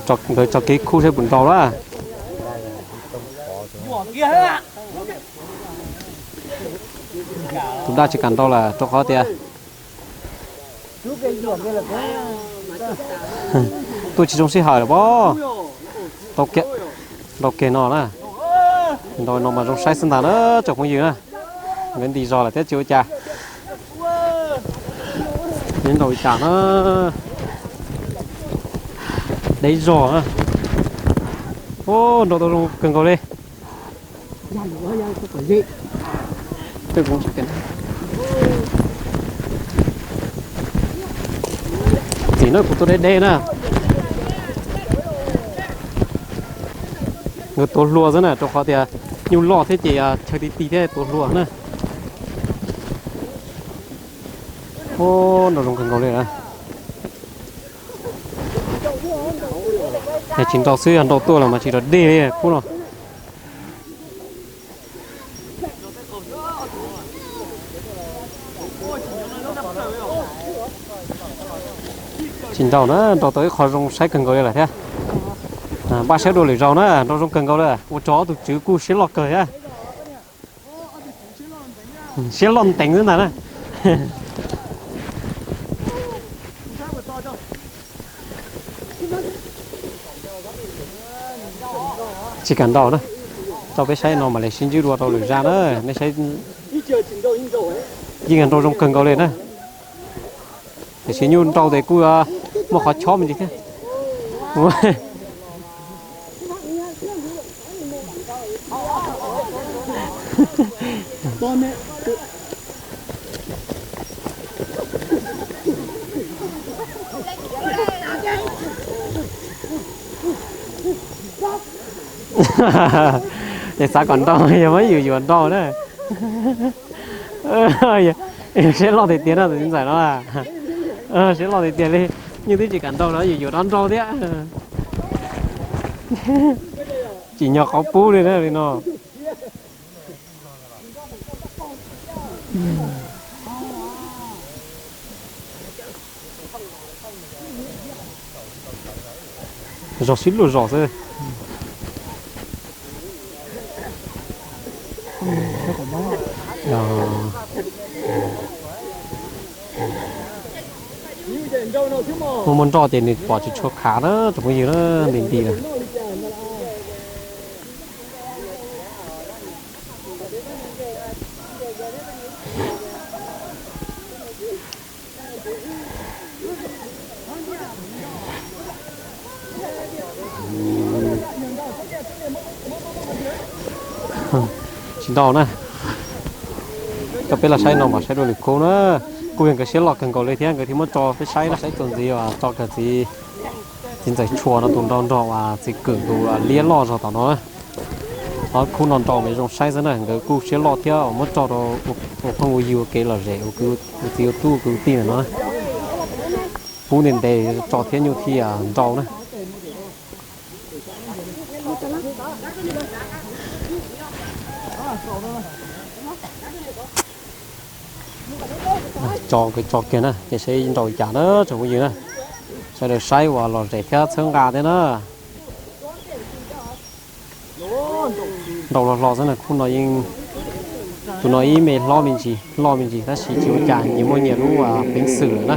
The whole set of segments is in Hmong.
Nkawd tso kev khub saib puas nrau lawm. Tus daj tsis kam nrau lawm rau qhov tias tuaj tsis zoo sij hawm lawm pob. Nrau kiag no na, nrau no mas zoo saib xwb ntag na tsoom phooj ywg na. Nkawd nti zog lawm thiab tsis ua cas. Nrau li cas na, deb zog na. Nrau tau zoo kawg nkaus li. Txim no kuv tuaj deb deb na. Nkawd tuav hlua xwb na rau qhov tias nyuj loj thiab ces chaw ti ti thiab tuav hlua na. Nrau zoo kawg nkaus li na. Yog tsis nrau xwb yog nrau tuaj los mas tsis rov dej li khub no. Tsis nrau na, nrau tau ib qho zoo saib kawg nkaus li lawm thiab. Npaj saib dua lwm zaus na, nrau zoo kawg nkaus li. Ua rau ob tug tswv kuj siab loj kawg thiab. Siab loj nteev xwb ntag na. Tsis kam nrau na. Tso peb saib no mam li sib ntsib dua rau lwm zaj na. Nej saib, yeej nrau zoo kawg nkaus li na. Tiam sis nyuj nrau ces kuj muaj qhov chob me ntsis thiab. Es xav kom nrau yog muab yus yuav nrau na. Siab loj tiag tiag no tus txiv ntxawm no. Siab loj tiag tiag li, yeej twb tsis kam nrau no yus yuav rov nrau thiab. Tsim nyog qhov pub li na li no. Zog sib luag zog xwb. Muaj muaj nroj ces nws pom tsis tshua khav na tsoom phooj ywg na, nti nti na. Tsis nrau na. Coj peb los saib no mas saib dua lwm khub na. Kuj yog nkawd siab loj kawg nkaus li thiab nkawd thiaj muab tso peb saib na. Saib txuas ntxiv uas tso kiag txiv, txiv ntxawm tshuas no tus nrau nrog uas txiv kwm tus liab loj zog tom no na. Ob khub no nrau mas zoo saib xwb na, nkawd kuj siab loj thiab uas muab tso rau ua phooj ua ywg ua kev lom zem ua txiv ua tub ua kwv tij ntawm no na. Pub ntev ntev tso thiab nyuj thiaj nrau na. Tso nkawd tso kiag na ces saib nrau li cas na tsoom phooj ywg na. Sawv daws saib uas lom zem thiab txhawb nqa thiab na. Nrau hlo hlo xwb na, khub no yeej, tus no ib me hlob me ntsis loj me ntsis tab sis tsis ua cas, nyias muaj nyias lub peev xwm lawm na.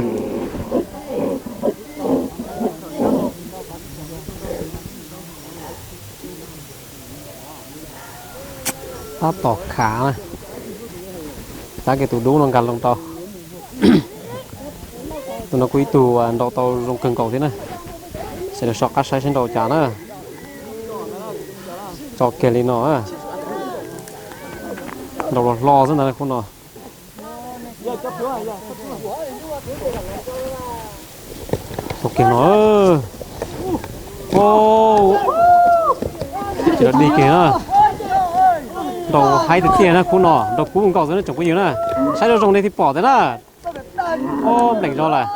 Tab tom khav na. Tab kiag tus dub no nkag loo rau. Tus no kuj ib tug nrau tau zoo kawg nkaus thiab na. Sawv daws soj qab saib seb nrau cas na. Tso kiag li no. Nrau los hlo xwb ntag khub no. Tso kiag no. Tsis los dig kiag na. Nrau haib tiag tiag na khub no, nrau kub nkaus xwb na tsoom phooj ywg na. Saib zoo zoo nej thiaj pom thiab na. Npleem zog lawm.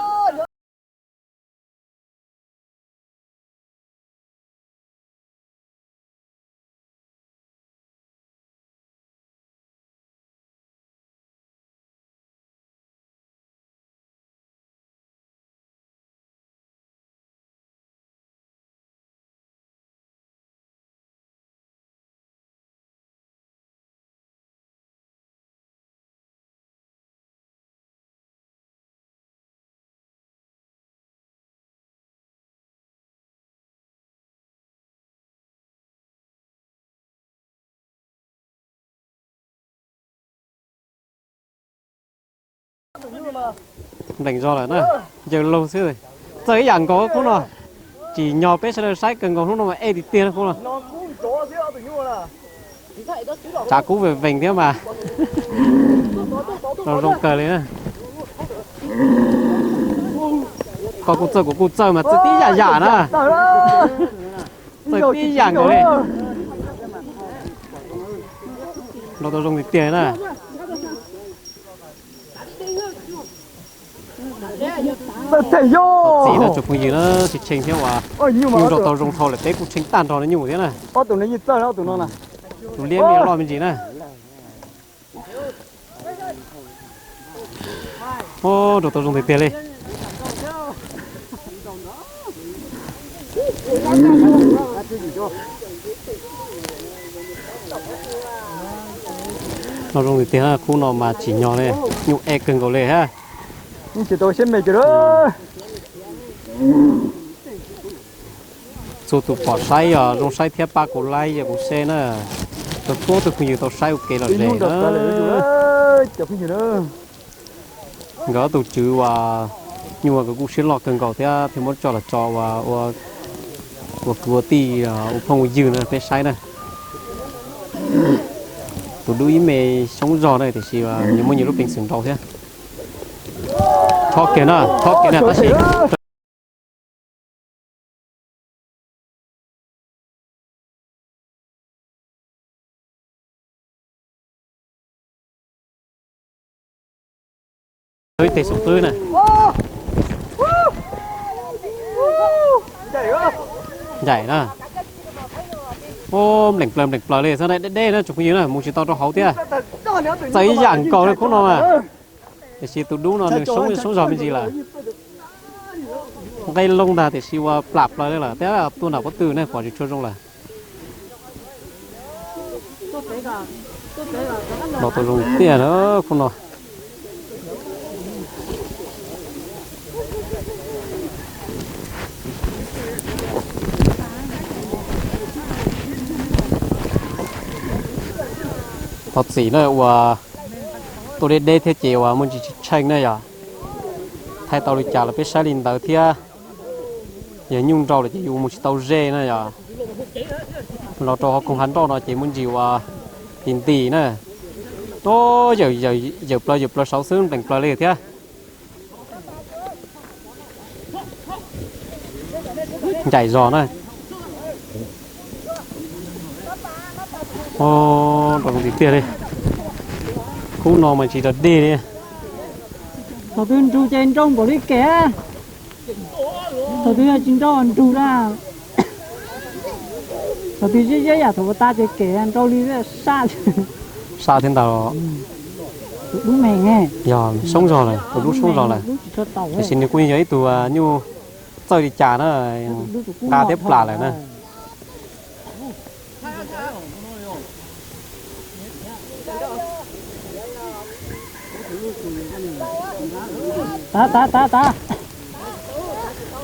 Npleem zog lawm na, yawg laug xwb. Txawj ib yam nkaus khub no. Tsim nyog peb sawv daws saib kawg nkaus hnub no mas ej tiag tiag khub no. Tsav kub vees vees thiab mas. Zoo zoo kawg li na. Koj kuj txawj kuv kuj txawj mas txawj tib yam yam na. Txawj tib yam nkaus li. Nrau tau zoo tiag tiag na. Txim no tsoom phooj ywg na, tshee tshee thiab uas nyuj nrau tau zoo dhau lawm peb kuj tshee tag nrho no nyuj thiab na. Tus liab me loj me ntsis na. Nrau tau zoo tiag tiag li. No zoo tiag tiag, khub no mas tsim nyog li, nyuj ej kawg nkaus li ha. Txhua tus pom saib yog zoo saib thiab pab kuv like yog kuv share na. Rau txhua tus phooj ywg tau saib ua kev lom zem na. Nkawd ob tug tswv uas nyuj uas nkawd kuj siab loj kawg nkaus thiab thiaj muab tso los tso ua, ua kwv ua tij, ua phooj ua ywg na peb saib na. Tus dub ib me xyoob zog na tiam sis nws muaj nyias lub peev xwm nrau thiab. Thov kiag na, thov kiag na tab sis ib teg xum qwb na. Ncaim na. Npleem plaws npleem plaws li, xab na deb deb na tsoom phooj ywg na, mus tsis tau rau hauv thiab. Txawj ib yam nkaus li khub no mas. Tiam sis tus dub no nws soob soob zog me ntsis lawm. Nqe loo ntag tiam sis ua plam plaws li lawm thiab, tuaj nram pob tw ne pom tsis tshua zoo lawm. Los tau zoo tiag na khub no. Thov txim na uas tuaj deb deb thiab ces uas muaj ntsis tsis tsheej na yom. Thaij tau li cas los peb saib li ntawd thiab. Yog nyuj nrau lawm ces yus mus tsis tau ze na yom. Los rau hauv koog hav nroj no ces muaj ntsis uas nti nti na. Yawm plaws yawm plaws saud xwb npleem plaws li thiab. Ncaim zog na. Nrau zoo tiag tiag li. Khub no mas tsis rov dig li. Thaum twg nrug ces nrau npaum li kem. Thaum twg yog tsis nrau nrug na. Thaum twg zeb zeb yam thaum ua tas ces kem nrau li saj. Saj thiab ntag. Tus dub me, yog soob zog lawm, tus dub soob zog lawm. Tiam sis nws kuj yog ib tug nyuj txawj li cas na, nqa thiab plam lawm na. Tav, tav, tav, tav.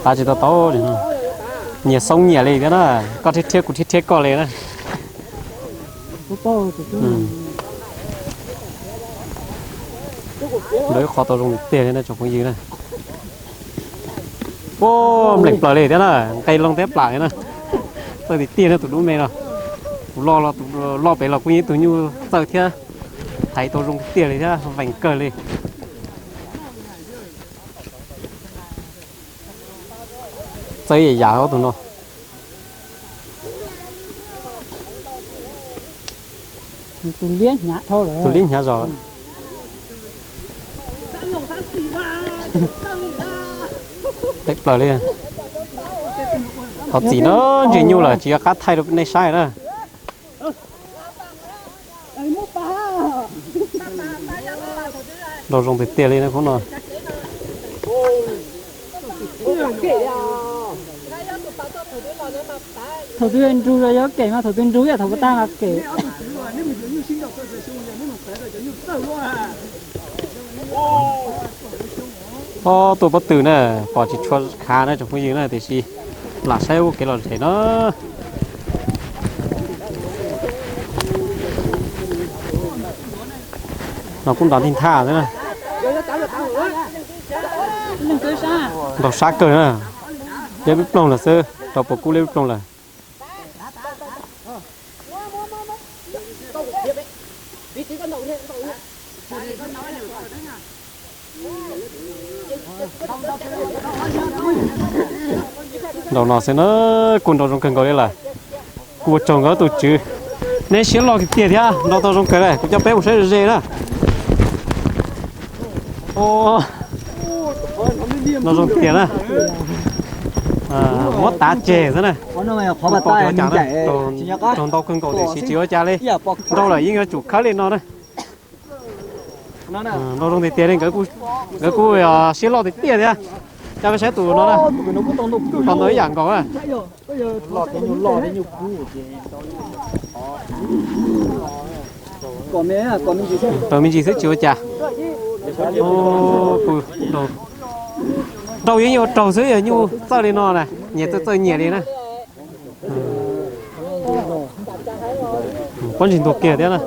Tav tsis tau tau li no. Nyias xoob nyias li thiab na, koj rhiab rhiab kuv rhiab rhiab koj li na. Lawv ib qho tau zoo tiag li na tsoom phooj ywg na. Npleem plaws li thiab na, nqe loo thiab plam li na. Txawj tiag tiag na tus dub me no. Tus loj, tus loj pem los kuj yog ib tug nyuj txawj thiab, thaiv tau zoo tiag li thiab veem kawg li. Txawj ib yam yam tus no. Tus liab hnyav dhau lawm. Tus liab hnyav zog. Teb plaws li. Thov txim na, ntsia nyuj lawm tsis nco qab thaij rau nej saib na. Nrau zoo tiag tiag li na khub no. Thaum twg nrug los yog kem mas, thaum twg nrug yog thaum puas tag mas kem. Ob tug pob tw na, pom tsis tshua khav na tsoom phooj ywg na, tiam sis lam saib ua kev lom zem na. No kuj nrov ntig nthaj xwb na. Nraug sab kawg na, liab ploog lawm xwb, rau puas kub liab ploog lawm. Nraum no xwb na, kuj nrau zoo kawg nkaus li lawm. Kuj ua tsaug nkawd tus tswv, neb siab loj tiag tiag thiab nrau tau zoo kawg li. Kuv coj peb mus saib ze na. Nrau zoo tiag na. Muab tav tseg xwb na. Raug ntau kawg nkaus tiam sis tsis ua cas li. Nrau lawm yeej yuav tsum khawb li no na. Nrau zoo tiag tiag li, nkawd kuj siab loj tiag tiag thiab. Coj peb saib tus no na, raug ntau ib yam nkaus na. Raug me ntsis xwb tsis ua cas. Nrau yeej yuav raug xwb, yog nyuj txawj li no na, nyias txawj txawj nyias li na. Pob ntseg ntuag kiag thiab na.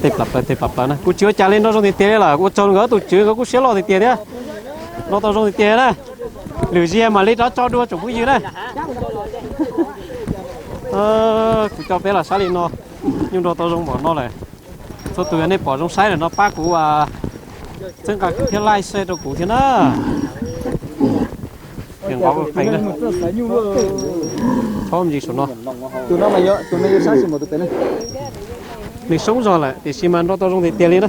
Tej plas plaws tej plas plaws na, kuj tsis ua cas li, nrau zoo tiag tiag li lawm. Ua tsaug nkawd tus tswv, nkawd kuj siab loj tiag tiag thiab. Nrau tau zoo tiag tiag na. Lwm zaus mam li rov tso dua tsoom phooj ywg na. Kuv coj peb los saib li no, nyuj nrau tau zoo npaum no lawm. Txhua tus yog nej pom zoo saib lawm no pab kuv txhawb nqa thiab like share rau kuv thiab na. Nqov qees na. Txhob ntsis saum no. Nws soob zog lawm tiam sis mas nrau tau zoo tiag tiag li na.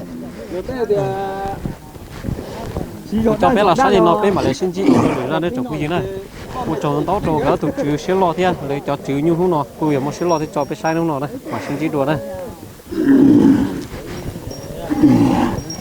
Kuv coj peb los saib li no peb mam li sib ntsib dua rau lwm zaj na tsoom phooj ywg na. Ua tsaug ntau rau nkawd tus tswv siab loj thiab lawv cov tswv nyuj hnub no kuj yuav muaj siab loj thiab tso peb saib hnub no na, mam sib ntsib dua na.